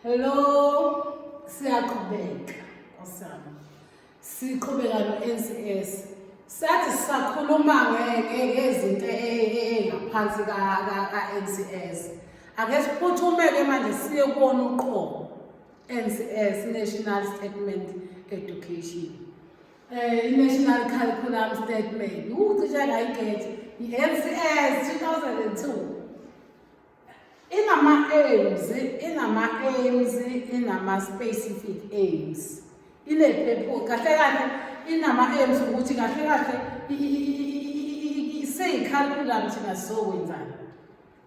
Hello, siyaqhubeka Nkosi yami. Siqhubeka no-NCS. Sathi sisakhuluma ngezinto ey'ngaphansi ka-NCS. Ake siphuthume-ke manje siye kuwona uqobo. NCS, National Statement Education. I-National Curriculum Statement. Ucishe ngayigethe. I-NCS 2002. Inama-aims, inama-aims, inama-specific aims. Ine-purpose, kahle kahle inama-aims ukuthi kahle kahle seyi-curriculum thina sizokwenzani.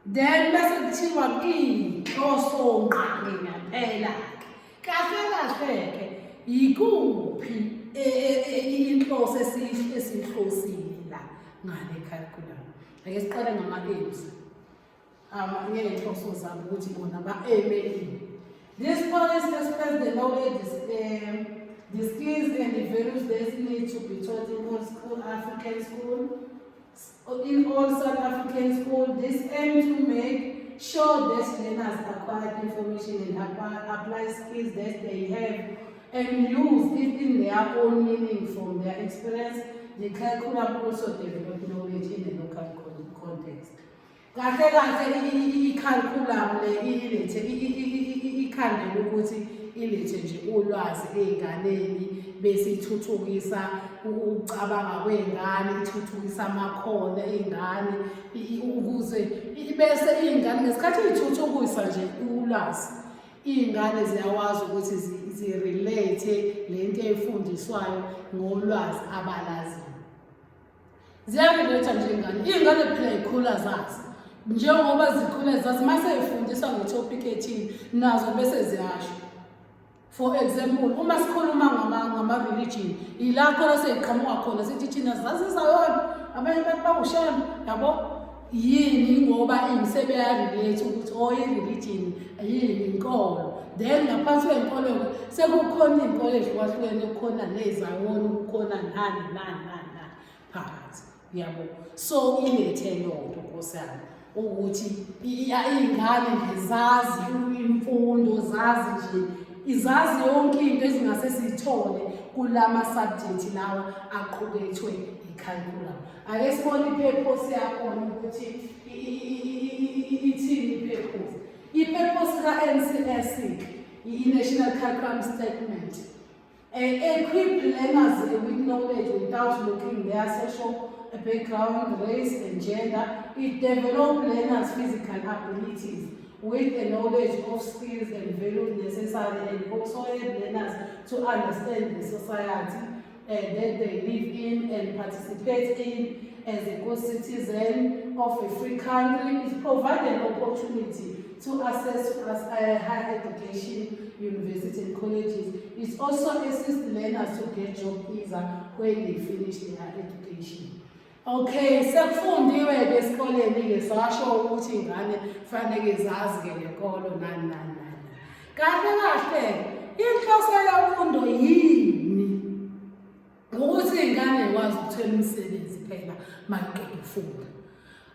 Then bese kuthiwa inhlosongqangi ngempela-ke. Kahle kahle-ke yikuphi inhloso esiyihlosile la ngale curriculum. Ake siqale ngama-aims. Ngey'nhloso zabo ukuthi bona ba-aime ini. This policy expresses the knowledge, the skills and the values that need to be taught in all school, African school, in all South African school. This aim to make sure that learners acquire information and apply skills that they have and use it in their own meaning from their experience. The curriculum also develop knowledge in the local context. Kahle kahle i-curriculum le ilethe ikhandele ukuthi ilethe nje ulwazi ey'nganeni bese ithuthukisa ukucabanga kwey'ngane, ithuthukisa amakhono ey'ngane ukuze bese iy'ngane ngesikhathi iy'thuthukisa nje ulwazi iy'ngane ziyakwazi ukuthi zi-relate le nto ey'fundiswayo ngolwazi abalaziyo. Ziya-relate nje iy'ngane, iy'ngane phela y'khula zazi njengoba zikhula zazi uma sey'fundiswa nge-topic ethile nazo bese ziyasho. For example, uma sikhuluma ngama-religion yila khona sey'qhamuka khona sithi thina zazizayona abanye abantu bawushembe yabo yini ngoba ini sebeya-relate ukuthi oh i-religion yini inkolo then ngaphansi kwey'nkolo-ke sekukhona iy'nkolo ey'hlukahlukene kukhona ney'zayoni kukhona nani nani nani nani phakathi yabo. So ilethe loo nto nkosi yami ukuthi iy'ngane nje zazi imfundo zazi nje izazi yonke into ezingase siyithole kulama subject lawa aqukethwe i-curriculum. Ake sibone i-purpose yakhona ukuthi ithini i-purpose. I-purpose ka-NCS i-National Curriculum Statement. Equip learners with knowledge without looking their social background, race and gender. It develop learners' physical abilities with a knowledge of skills and values necessary and also help learners to understand the society that they live in and participate in as a good citizen of a free country. It provides an opportunity to access higher education, university and colleges. It also assists learners to get job easier when they finish their education. Okay, sekufundiwe-ke esikoleni-ke sasho ukuthi iy'ngane kufanele zazi-ke ngenkolo nani nani nani. Kahle kahle inhloso yemfundo yini? Ukuthi iy'ngane y'kwazi ukuthola imisebenzi phela mayiqeda ukufunda.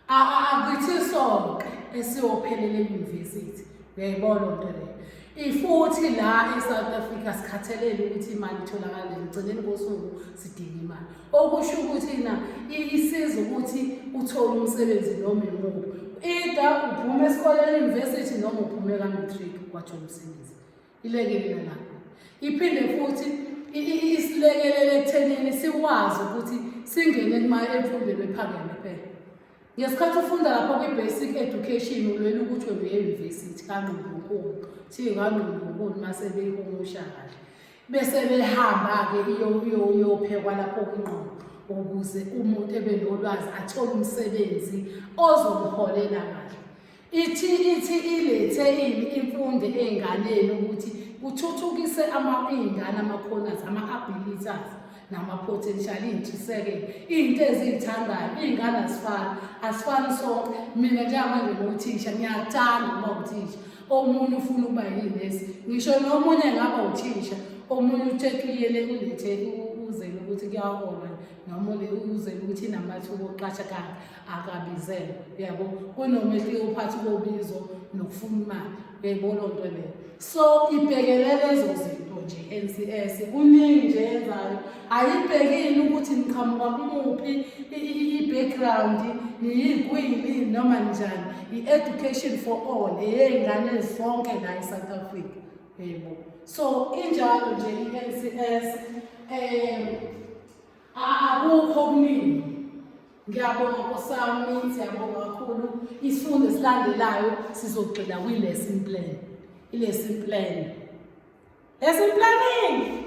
Akuthi sonke esiyophelela e-university. Uyayibona loo nto leyo. Ifuthi la e-South Africa sikhathelele ukuthi imali itholakala ekugcineni kosuku sidinga imali. Okusho ukuthi na isiza ukuthi uthole umsebenzi noma imuphi. Either uphume esikoleni e-university noma uphume ka-matric wathola umsebenzi. Ilekelela lapho. Iphinde futhi isilekelele ekuthenini sikwazi ukuthi singene kuma emfundweni ephakeme phela. Ngesikhathi ufunda lapho kwi-basic education ulwela ukuthi wena uye e-university kaNgqondonkulu. Thiwe kaNgqondonkulu uma sebeyihumusha kahle. Bese behamba-ke iyophekwa lapho kwingqondo ukuze umuntu ebe nolwazi athole umsebenzi ozomholela kahle. Ithi ithi ilethe ini imfundo ey'nganeni ukuthi kuthuthukise iy'ngane amakhono azo, ama-abilities nama-potential, iy'ntshisekelo, iy'nto eziy'thandayo. Iy'ngane azifani, asifani sonke. Mina njengamanje ngiwuthisha, ngiyakuthanda ukuba uthisha. Omunye ufuna ukuba yinesi, ngisho nomunye engaba uthisha, omunye uthethe uyele ulethe uzele ukuthi kuyaholwa noma uzele ukuthi inamathuba okuqasha kanti akabizelwe, uyabo. Kunomehluko phakathi kobizo nokufuna imali, uyayibona loo nto leyo. So ibhekele lezo zinto nje NCS, kuningi nje yenzayo. Ayibhekile ukuthi niqhamuka kumuphi i-background, niyigwili noma njani. I-education for all, eyey'ngane zonke la e-South Africa, yebo. So injalo nje i-NCS, akukho okuningi. Ngiyabonga nkosami, siyabonga kakhulu. Isifundo esilandelayo sizogxila kwi-lesson plan, i-lesson plan, lesson planning.